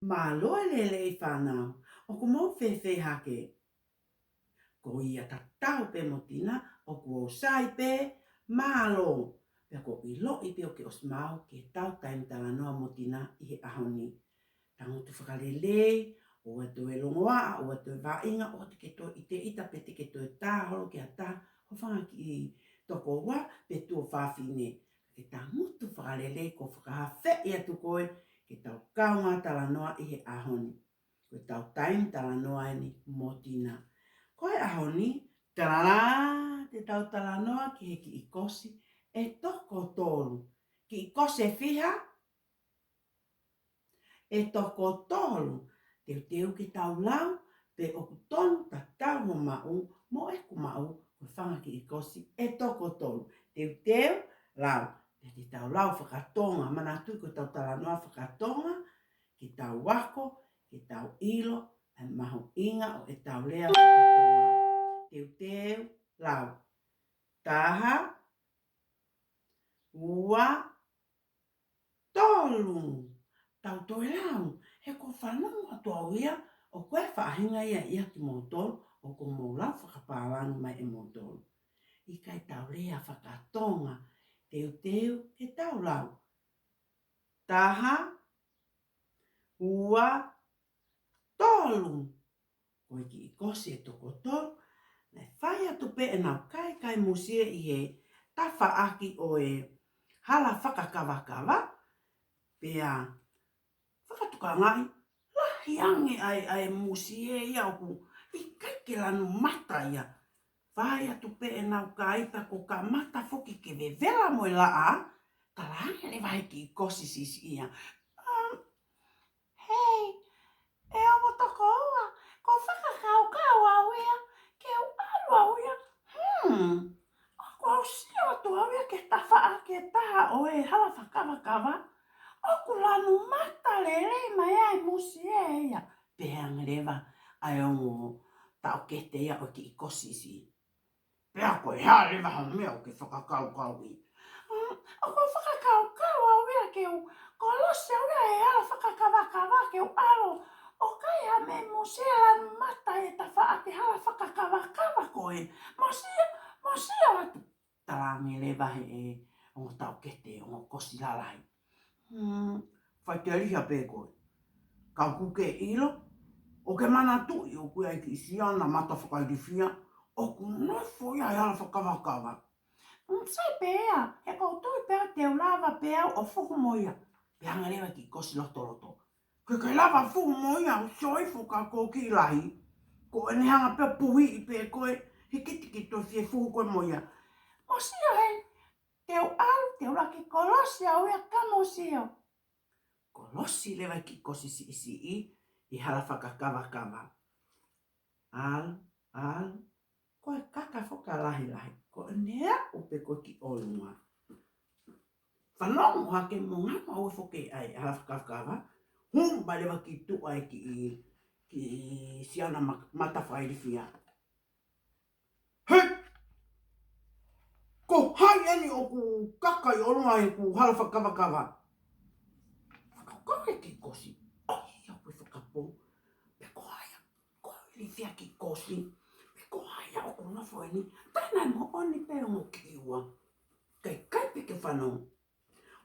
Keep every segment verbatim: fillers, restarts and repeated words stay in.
Mālō e lelei fānau, ʻoku mou fēfē hake? Ko ia tatau pē mo Tina, ʻoku ou sai pē, mālō. Pea ʻoku ou ʻiloʻi pē ʻoku ke ʻosi maʻu ki heʻetau taimi talanoa mo Tina ʻi he ʻaho ni. Tangutu fakalelei, ʻoua toe longoaʻa, ʻoua toe vaʻinga, ʻoua te ke toe ʻiteʻita pe te ke toe tā holo ki ha taha ho fanga kiʻi tokoua pe tuofāfine. Ke tangutu fakalelei, ʻoku ou fakaafeʻi atu koe ke tau kaungā talanoa ʻi he ʻaho ni. Ko ʻetau taimi talanoa eni mo Tina. Ko e ʻaho ni, talalā, te tau talanoa ki he kiʻi kosi ʻe toko tolu. Kiʻi kosi ʻe fiha? ʻE toko tolu. Teuteu ke tau lau, pe ʻoku tonu tatau ho maʻu mo ʻeku maʻu, ko e fanga kiʻi kosi ʻe toko tolu. Teuteu, lau. Pea te tau lau fakatonga, manatuʻi ko ʻetau talanoa fakatonga, ke tau ako, ke tau ʻilo ʻa e mahuʻinga ʻo ʻetau lea fakatonga. Teuteu, lau. Taha, ua, tolu. Tau toe lau, he ʻoku ou fanongo atu au ia, ʻoku ʻi ai e faʻahinga ia ʻiate kimoutolu, ʻoku mou lau fakapālangi mai ʻe moutolu. ʻIkai, tau lea fakatonga, teuteu ke tau lau. Taha, ua, tolu. Ko e kiʻi kosi ʻe toko tolu, naʻe fai atu pē ʻenau kaikai musie ʻi he tafaʻaki ʻo e hala fakakavakava, pea fakatokangaʻi, lahi ange ʻa e, ʻa e musie ia ʻoku ʻikai ke lanu mata ia. Fai atu pē ʻenau kai pea kuo kamata foki ke vevela mo e laʻā, talaange leva ʻe he kiʻi kosi siʻisiʻi ia. Um, hei, ʻe ongo tokoua, ʻoku ou fakakaukau au ia ke u ʻalu au ia. Hmm, ʻoku ou sio atu au ia ki he tafaʻaki ʻe taha ʻo e hala fakakavakava. ʻOku lanu mata lelei mai ʻa e musie ia. Pehē ange leva ʻa e ongo taʻokete ia ʻo e kiʻi kosi siʻisiʻi. Pea ko e hā leva ha meʻa ʻoku ke fakakaukauʻi? Mm, ʻoku ou fakakaukau au ia ke u kolosi au ia he hala fakakavakava, ke u ʻalu ʻo kai ha meʻi musie lanu mata he tafaʻaki hala fakakavakava ko ē. Mou sio, mou sio atu. Talaange leva ʻe he ongo taʻokete, ongo kosi lalahi. Hmm, faiteliha pē koe. Ka ʻoku ke ʻilo, ʻoku ke manatuʻi ʻoku ʻi ai e kiʻi siana mata fakailifia ʻoku nofo ia he hala fakakavakava. Mm, sai pē ia, he ʻoku ou tui pē au te u lava pē au ʻo fuhu mo ia. Pea hanga leva e kiʻi kosi lotoloto. Ke ke lava fuhu mo ia, ʻoku sio hifo ka ko e kiʻi lahi. Ko ʻene hanga pē ʻo puhiʻi pē koe, he ʻikai te ke toe fie fuhu koe mo ia. Mou sio heni, te u ʻalu, te u lava ke kolosi au ia, ka mou sio. Kolosi leva e kiʻi kosi siʻisiʻi ʻi he hala fakakavakava. ʻAlu, ʻalu, ko e kaka fakalahilahi, ko ʻene aʻu pē ko ē ki ʻolunga. Fanongo hake mo ngano au foki ai hala fakakavakava, hū mai leva ki tuʻa e kiʻi, kiʻi siana ma-, mata fakailifia. Hei! Ko hai eni ʻoku kaka ʻi ʻolunga ʻeku hala fakakavakava? Fakakaukau e kiʻi kosi. ʻOi, ʻoku ou fakapō. Pe ko hai ia, ko e ilifia kiʻi kosi. Pe ko hai ia ʻoku nofo eni. Taʻe naʻe moʻoni pē ongo kiʻi ua. Kae ʻikai pē ke fanongo.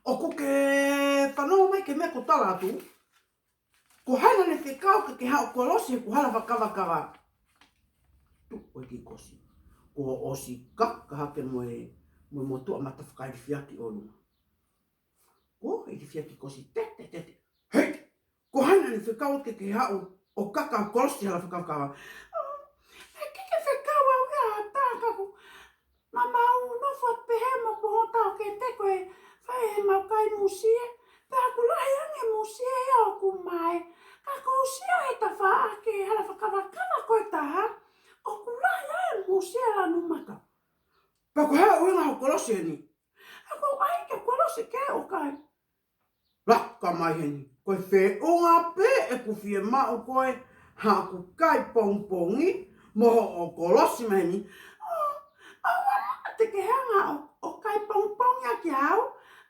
ʻOku ke fanongo mai ki he meʻa ʻoku ou tala atu? Ko hai naʻa ne fekau ke ke haʻu ʻo kolosi heʻeku hala fakakavakava? Tuʻu e kiʻi kosi. Kuo ʻosi kaka hake mo e, mo e motuʻa mata fakailifia ki ʻolunga. Kuo ilifia e kiʻi kosi, tete, tete. Hei! Ko hai naʻa ne fekau ke ke haʻu ʻo kaka ʻo kolosi hala fakakavakava? ʻOi, ʻikai ke fekau au ia ha taha, ka ʻoku ma-, mau nofo atu pē he mo ʻeku ongo taʻokete ko ē fai ʻemau kai musie. Pea ʻoku lahi ange e musie ia ʻoku mae. Ka ʻoku ou sio he tafaʻaki he hala fakakavakava ko ē ʻe taha, ʻoku lahi ange e musie lanu mata. Pea ko e hā e ʻuhinga hoʻo kolosi eni? ʻOku ou ʻai ke kolosi ke u kai. Laka mai heni. Ko e feʻunga pē ʻeku fiemaʻu ko ē haʻaku kai pongipongi mo hoʻo kolosi mai heni. ʻOua, ʻoua te ke hanga ʻo, ʻo kai pongipongi ʻaki au.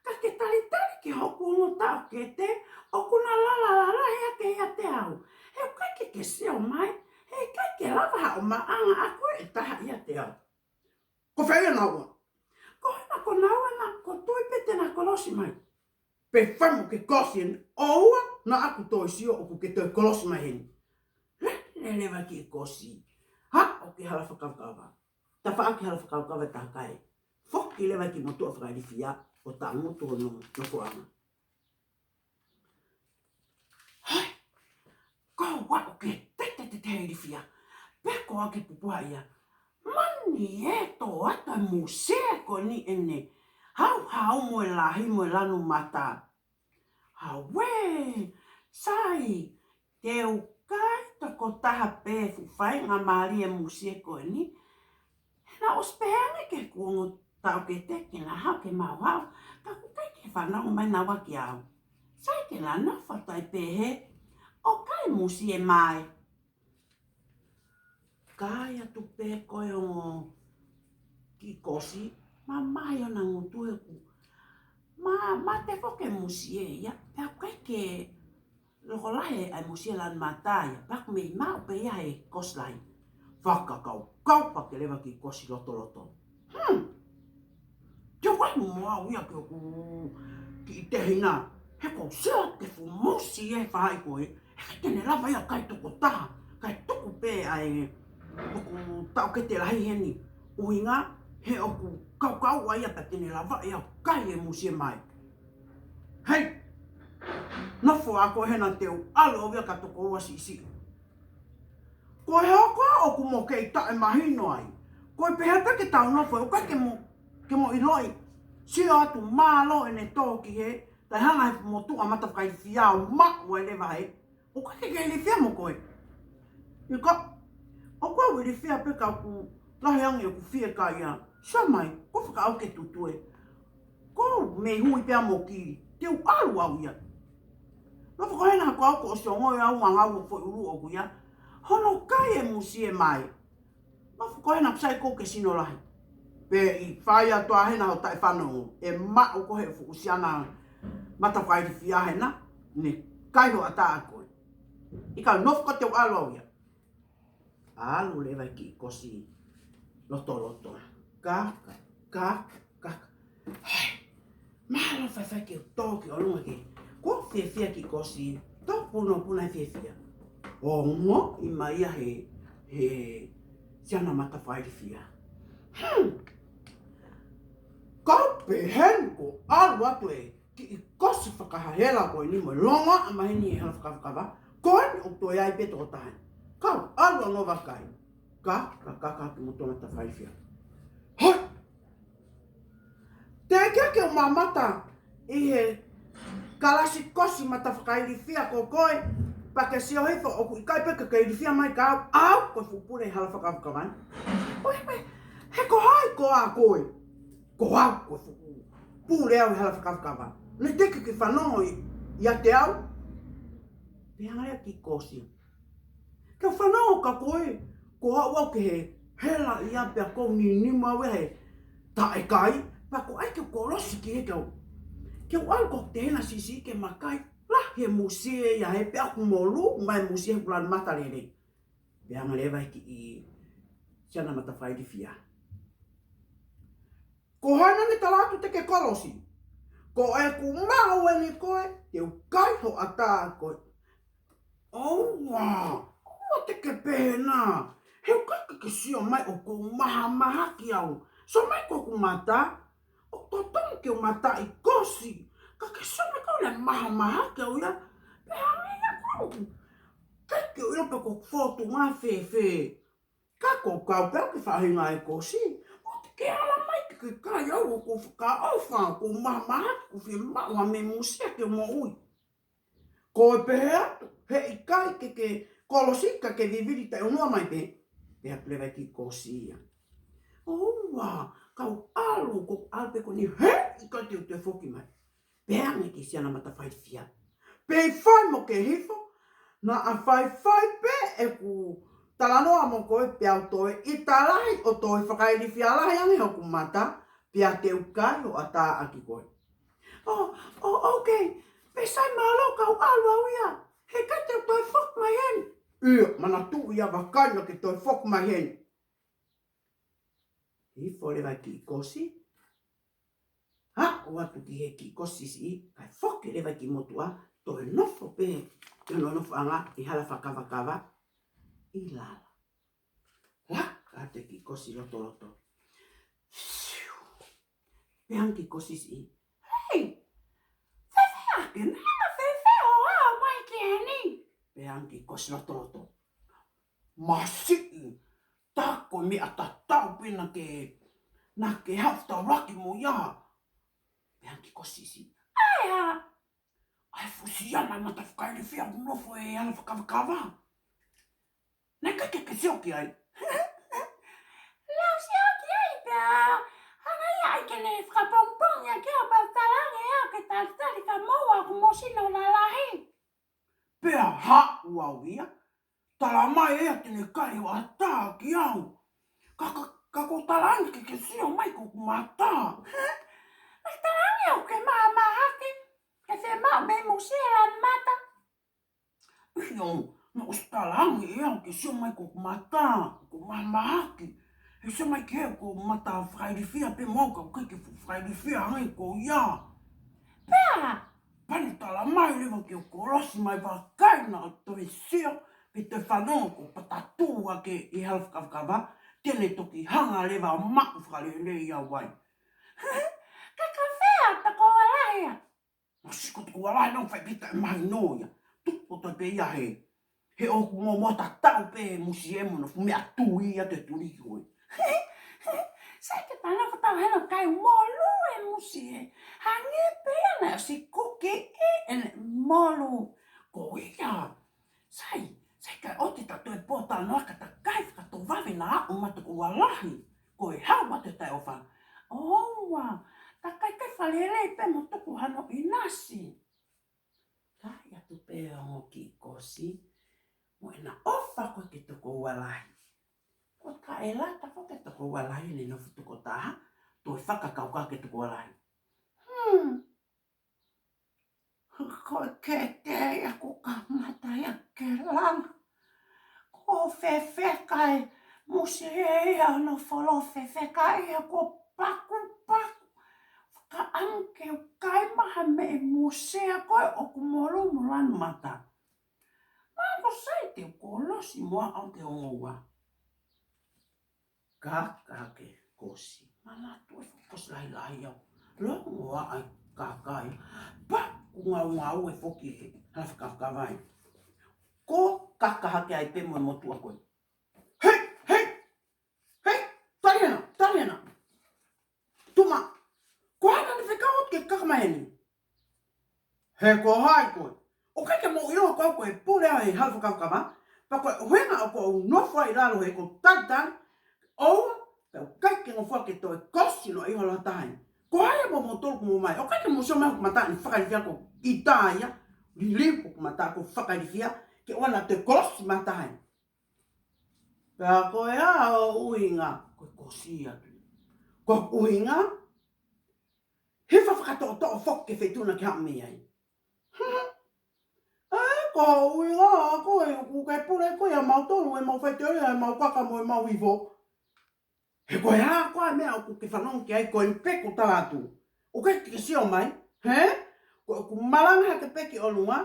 Ka ke talitali ki hoku ongo taʻokete, ʻoku na lala lalahi ake ʻiate au. He ʻoku ʻikai ke ke sio mai, he ʻikai ke lava haʻo maʻanga ʻaʻaku ʻe taha ʻiate au. Ko fē ia naua? Ko hena ko naua naʻa ku tui pē te na kolosi mai. Pea fai mo ke kosi eni, ʻoua naʻa ku toe sio ʻoku ke toe kolosi mai heni. Lele leva e kiʻi kosi. Haʻu ki hala fakakaukau. Tafaʻaki hala fakakaukau ʻa e taha kakai. Foki leva ki motuʻa fakailifia ʻo tangutu hono nofoʻanga. Hoi, ko ua ʻoku ke tete tete he ilifia. Pea ko ʻaki pupuha ia. Mani e tō atu e musie ko eni ʻene hauhau mo e lahi mo e lanu mata. Hauē, sai, te u kai tokotaha pē fuʻu faingamālie e musie ko eni. He naʻe ʻosi pehē ange ki heʻeku ongo taʻokete ke na haʻu ke mau haʻu, ka ʻoku ʻikai ke fanongo mai naua kiate au. Sai ke na nofo atu ai pē he ʻo kai musie mai. Kai atu pē ko e ongo kiʻi kosi, mamahi ʻona ngutu he ʻoku ma, mate foki e musie ia, pea ʻoku ʻikai ke loko lahi ʻa e musie lanu mata ia, pea ʻoku mei maʻu pē ia he kosi lahi. Fakakaukau pē ke leva e kiʻi kosi lotoloto. Hmm. Te u ʻalu mo au ia ki hoku kiʻi tehina. He ʻoku ou sio ki he fuʻu musie faʻahi ko ē. He ʻikai te ne lava ia ʻo kai tokotaha. Kae tuku pē ʻa e, ʻoku taʻokete lahi heni. ʻUhinga, he ʻoku kaukau ʻa ia pea te ne lava ia ʻo kai e musie mai. Hei! Nofo ā koe hena te u ʻalu au ia ka tokoua siʻisiʻi. Ko e hoko ā ʻoku mo kei taʻemahino ai. Ko e pehē pē ke tau nofo, ʻoku ʻikai ke mo, ke mo ʻiloʻi. Sio atu mālō ʻene tō ki hē, kae hanga he motuʻa mata fakailifia ʻo maʻu ai leva hē. ʻOku ʻikai ke ilifia mo koe. ʻIkai, ʻoku ou ilifia pē ka ʻoku lahi ange ʻeku fiekaia. Sio mai, ko e fakaʻau ke tutue. Ko e mei hui pea mo ki, te u ʻalu au ia. Nofo ko hena ko au ko ʻosi ongoʻi au ʻa e ngāue foʻi ʻulu ʻoku ia. Hono kai e musie mai. Nofo ko hena ʻoku sai ko ke sino lahi. Pea ʻi fai atu ā hena ho taʻefanongo. ʻE maʻu ko e fuʻu siana mata fakailifia hena. Ne kai ho ʻatā ʻa koe. ʻIkai, nofo ko te u ʻalu au ia. ʻAlu leva e kiʻi kosi lotoloto. Kaka, kaka, kaka. Hai, mālō faifai ke u tō ki ʻolunga ke. Ko e fiefia e kiʻi kosi, tō punopuna e fiefia. Ongoʻi mai ia he, he siana mata fakailifia. Hmm. Kau pehē ni ko e ʻalu atu e kiʻi kosi fakahahela ko eni mo e longoaʻa mai heni he hala fakakaukau. Ko eni ʻoku toe ʻi ai pē tokotaha. Kau ʻalu ange ʻo vakai. Ka, ka, ka, ka, ki motuʻa mata fakailifia. Hoi! Teʻeki ke u mamata ʻi he kalasi kosi mata fakailifia ko koe, pea ke sio hifo ʻoku ʻikai pē ke ke ilifia mai ka au, au ko e fuʻu pule he hala fakakaukau. ʻOi, ʻoi, he ko hai koā koe? Ko au ko e fuʻu pule au he hala fakakaukau. Ne teʻeki ke fanongo ʻi, ʻiate au. Pea hanga leva e kiʻi kosi. Ke fanongo ka koe, ko au au ke he, hela ia pea ʻoku ou ninima au ia he taʻekai, pea ko ai ke kolosi ki he kau. Ke u ʻalu ko e tehina siʻisiʻi ke ma kai, lahi e musie ia he pea ʻoku molu, mai musie he ʻoku lanu mata lelei. Pea hanga leva e kiʻi siana mata fakailifia. Ko hai naʻa ne tala atu te ke kolosi? Ko ʻeku maʻu eni koe, te u kai ho ʻatā ʻa koe. ʻOua, ʻoua te ke pehē nā. He ʻoku ʻikai ke ke sio mai ʻoku ou mahamahaki au. Sio mai ko hoku mata. ʻOku totonu ke u mataʻi kosi. Ka ke sio mai ko e mahamahaki au ia. Pea hangē ia ko au. ʻIkai ke u ʻilo pe ko e fōtunga fēfē. Ka ko e kau pē au ki he faʻahinga e kosi. ʻOua te ke ala mai ke ke kai au ʻoku ou fakaʻofa, ʻoku ou mahamahaki, ʻoku ou fiemaʻu ha meʻa musie ke moʻui. Ko e pehē atu, he ʻikai ke ke kolosi ka ke vivili taʻeʻunua mai pē. Pea pule vai ki he kosi ia. ʻOua, kau ʻalu, ko e ʻalu pē ko eni he ʻikai te u toe foki mai. Pea hanga e kiʻi siana mata fakailifia. Pea ʻi fai mo ke hifo, naʻa faifai pē ʻeku talanoa mo koe pea u toe ʻita lahi ʻo toe fakailifia lahi ange hoku mata, pea te u kai ho ʻatā ʻaki koe. ʻO, ʻo, okay. Pea sai mālō, kau ʻalu au ia. He ʻikai te u toe foki mai heni. ʻIo, manatuʻi ia, vakai naʻa ke toe foki mai heni. Hifo leva e kiʻi kosi. Haʻu atu ki he kiʻi kosi siʻi, kae foki leva ki motuʻa, toe nofo pē ʻi hono nofoʻanga ʻi hala fakakavakava ʻi lalo. Laka atu e kiʻi kosi lotoloto. Pehē ange kiʻi kosi siʻi, "Hei! Fēfē ake, naʻa fēfē hoʻo aʻu mai ki heni?" Pehē ange kiʻi kosi lotoloto, "Masiʻi, tā ko e meʻa tatau pē naʻa ke, naʻa ke haʻu ʻo taulaki mo ia." Pehē ange kiʻi kosi siʻi, "ʻAi hā?" "ʻAi e fuʻu siana mata fakailifia ʻoku nofo ʻi hala fakakavakava. Naʻe ʻikai ke ke sio ki ai?" "Lau sio ki ai pea hanga ia ʻai ke ne fakapongipongi ʻaki au pea talaange ʻe au ke talitali ka moua ʻoku mo sino lalahi." Pea haʻu au ia, talamai ʻe ia te ne kai hoʻo ʻatā kiate au. Ka, ka, ka ko e talaange ke ke sio mai ki hoku mata. "Naʻe talaange ʻoku ke mahamahaki, ke fiemaʻu mei Musie lanu mata." "ʻIo, naʻe ʻosi talaange ʻe au ke sio mai ki hoku mata, ʻoku ou mahamahaki. He sio mai ki he, ko e mata fakailifia pē mo au, ka ʻoku ʻikai ke fuʻu fakailifia ange ko ia." "Pea?" "Pea ne talamai leva ke u kolosi mai, vakai naʻa toe sio, pe toe fanongo ko e patatū ʻa ke ʻi hala fakakavakava, te ne toki hanga leva ʻo maʻu fakalelei au ai." "Ka ko fē ʻa e tokoua lahi?" "Masiʻi, ko e tokoua lahi naʻa ku fai pē taʻemahino ia. Tuku atu pē ia he, he ʻoku mo, mo tatau pē Musie mo hono fuʻu meʻatui ia te tuli ki koe." "Sai ke panafo tau heno kai molu e Musie. Hangē pē ia naʻe ʻosi kuki ʻi ʻene molu ko ia. Sai, sai kae ʻoua te ta toe pōtalanoa ka ta kai fakatovave naʻa aʻu mai e tokoua lahi. Ko e hau atu e taʻeʻofa." "ʻOua, ta kai kai fakalelei pē mo tuku hano ʻinasi." Kai atu pē e ongo kiʻi kosi, mo ʻena ʻofa ko ē ki he tokoua lahi. Ko e taʻelata ko ē ki he tokoua lahi, ne nofo tokotaha, toe fakakaukau ki he tokoua lahi. "Hmm. Ko e kete ia kuo kamata ia ke langa. Ko e fefeka e Musie ia ʻo nofo ʻo fefeka ia, ko e pakupaku. Fakaʻamu ke u kai mai ha meʻi Musie ko ē ʻoku molu mo lanu mata. Mahalo ko e sai te u kolosi mo aʻu ki he ongo ua." Kaka hake e kosi. Manatuʻi e fuʻu kosi lahilahi au. Longoaʻa e kaka ia. Pea kuo ngaungaue foki e hala fakakavakava ia. Ko e kaka hake ai pē mo e motuʻa ko ē. "Hei! Hei! Hei! Tali hena! Tali hena! Tuma! Ko hai naʻa ne fekau atu ke ke kaka mai heni? He ko hai koe? ʻOku ʻikai ke mou ʻilo ko au ko e pule ʻa e hala fakakavakava? Pea ko e ʻuhinga ʻoku ou nofo ai ʻi lalo he ʻoku ou talitali ʻoua, pea ʻoku ʻikai ke ngofua ke toe kosi noa ʻi holo taha ai. Ko hai ʻa moutolu ʻoku mou ō mai? ʻOku ʻikai ke mou sio mai hoku mata ni fakailifia, ko e ʻita ia, liliu hoku mata, ko e fakailifia, ke ʻoua naʻa toe kosi mata ai." Pea ko e hā hoʻo ʻuhinga? Ko e kosi atu. Ko e ʻuhinga? Hifo fakatoʻotoʻo foki ki he feituʻu naʻa ke haʻu mei ai. "Ē, ko e ʻuhinga ko ē ʻoku ke pule ko ē ʻa mautolu, ʻemau faitoʻo, ʻemau kaka mo ʻemau hifo. He ko e hā koā e meʻa ʻoku ke fanongo ki ai ko eni pē kuo tala atu? ʻOku ʻikai ke ke sio mai, hē? Ko ʻeku malanga hake pē ki ʻolunga,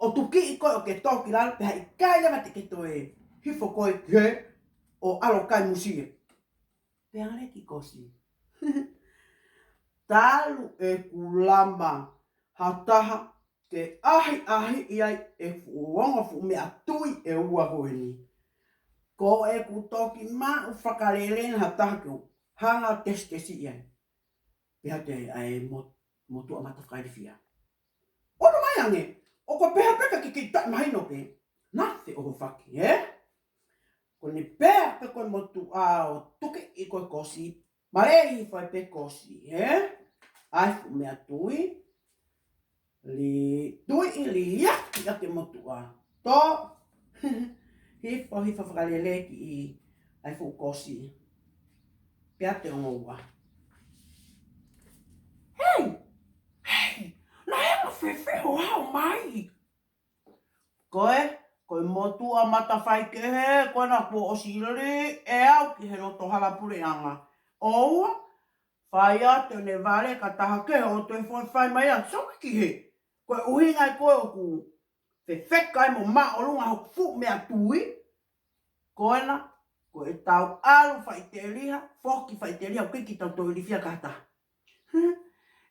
ʻo tukiʻi koe ʻo ke tō ki lalo, pea ʻikai leva te ke toe hifo koe ki hē ʻo ʻalu ʻo kai Musie." Pehē ange e kiʻi kosi, "Talu ʻeku lama ha taha ke ʻahiʻahiʻi ai e fuʻu ongo fuʻu meʻatui ʻe ua ko eni, ko ʻeku toki maʻu fakalelei ha taha ke u hanga ʻo kesikesiʻi ai." Pehē atu e mo-, motuʻa mata fakailifia, "ʻOmai ange, ʻoku pehē pē ka ke kiʻi taʻemahino pē. Naʻa te ʻohofaki, ē?" Ko ʻene pehē pē ko e motuʻa ʻo tukiʻi ko ē e kosi, malei hifo ai pē e kosi, ē? ʻAi e fuʻu meʻatui, li-, tuiʻi liʻaki ʻaki e motuʻa. Tō, hifo, hifo fakalelei e kiʻi, ʻai e fuʻu kosi. Pehē atu e ongo ua, "Hei, Fēfē hoʻo aʻu mai? Ko e, ko e motuʻa mata faikehe ko ena kuo ʻosi lele ʻe au ki he loto hala puleʻanga. ʻOua, fai atu ʻene vale ka taha kehe ʻo toe fai mai atu. Sio ki hē, ko e ʻuhinga ia ko ē ʻoku fefeka ai mo māʻolunga hoku fuʻu meʻa tui. Ko ena, ko ʻetau ʻalu faʻiteliha, foki faʻiteliha, ʻoku ʻikai ke tau toe ilifia ki ha taha.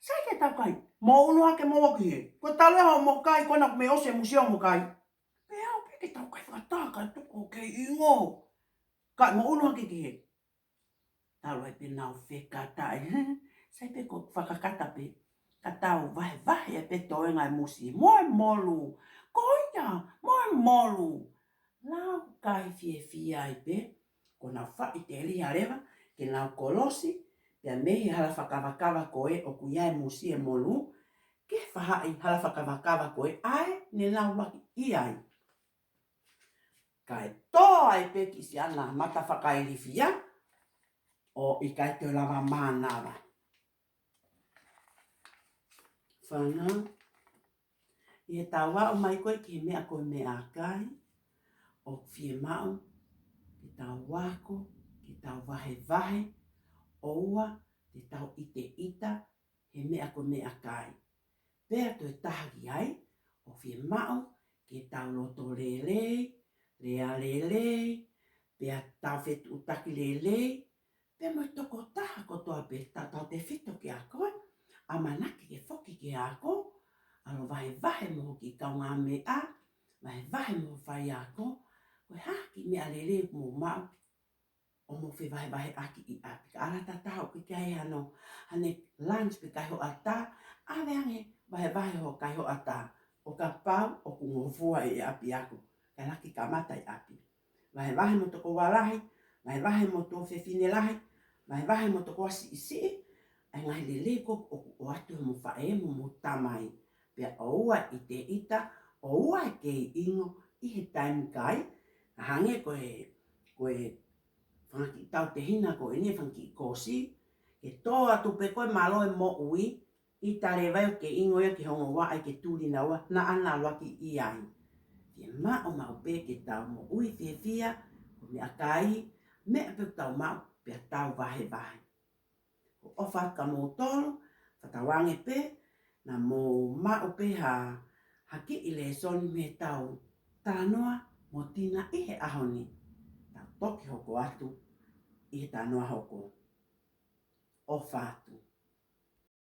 Sai pē tau kai, mou ʻunu hake mou ō ki hē. Ko e talu ē hoʻomo kai, ko ena kuo mei ʻosi e musie hoʻomo kai. Pea ʻoua pē ke tau kai fakataha kae tuku hoʻo kei ʻingo. Kai mou ʻunu hake ki hē. Talu ai pē nau fekataʻi. Sai pē ko e fakakata pē. Ka tau vahevahe ai pē toenga e musie mo e molu. Ko ia, mo e molu. Nau kai fiefia ai pē, ko ʻenau faʻiteliha leva ke nau kolosi, pea mei he hala fakakavakava ko ē ʻoku ʻi ai e musie molu, ke faʻahi hala fakakavakava ko ē ʻa ē ne nau ʻuluaki ʻi ai. Kae tō ai pē ki siana mata fakailifia, ʻo ʻikai toe lava mānava. Fānau, ʻi heʻetau aʻu mai ko ē ki he meʻa ko e meʻakai, ʻoku fiemaʻu ke tau ako, ke tau vahevahe, ʻoua te tau ʻiteʻita he meʻa ko e meʻakai. Pea toe taha ki ai, ʻoku fiemaʻu ke tau loto lelei, lea lelei, pea tau fetuʻutaki lelei, pea mo e tokotaha kotoa pē, tautautefito ki he ako, ʻamanaki ke foki ki he ako, ʻalu vahevahe mo hoʻo kiʻi kaungāmeʻa, vahevahe mo e faiako, ko e hā e kiʻi meʻa lelei ʻoku mou maʻu, ʻo mou fevahevaheʻaki ʻi ʻapi. Ka ʻalu ha taha ʻoku ʻikai ke ʻi ai hano, haʻane lunch pe kaihaʻa ʻatā, ʻave ange, vahevahe hoʻo kaihaʻa ʻatā, ʻo kapau ʻoku ngofua ʻi ʻapiako, kae ʻuluaki kamata ʻi ʻapi. Vahevahe mo ho tokoua lahi, vahevahe mo ho tuofefine lahi, vahevahe mo ho tokoua siʻisiʻi, ʻa e ngaahi lelei ko ē ʻoku ʻoatu ʻe homo faʻē mo homo tamai. Pea ʻoua ʻiteʻita, ʻoua ʻe kei ʻingo ʻi he taimi kai, ʻa hangē ko e, ko e fanga kiʻi tautehina ko eni, e fanga kiʻi kosi, ke tō atu pē ko ē mālō e moʻui, ʻita leva ia ʻo kei ʻingo ia ki he ongo ua ʻai ke tuli naua, naʻa na ʻuluaki ʻi ai. Fiemaʻu maʻu pē ke tau moʻui fiefia, ko e meʻakai, meʻa pē ʻoku tau maʻu, pea tau vahevahe. ʻOfa atu kia moutolu, fakatauange pē, naʻa mou maʻu pē ha, ha kiʻi lēsoni mei heʻetau talanoa mo Tina ʻi he ʻaho ni. Tau toki hoko atu ʻi he talanoa hoko. ʻOfa atu.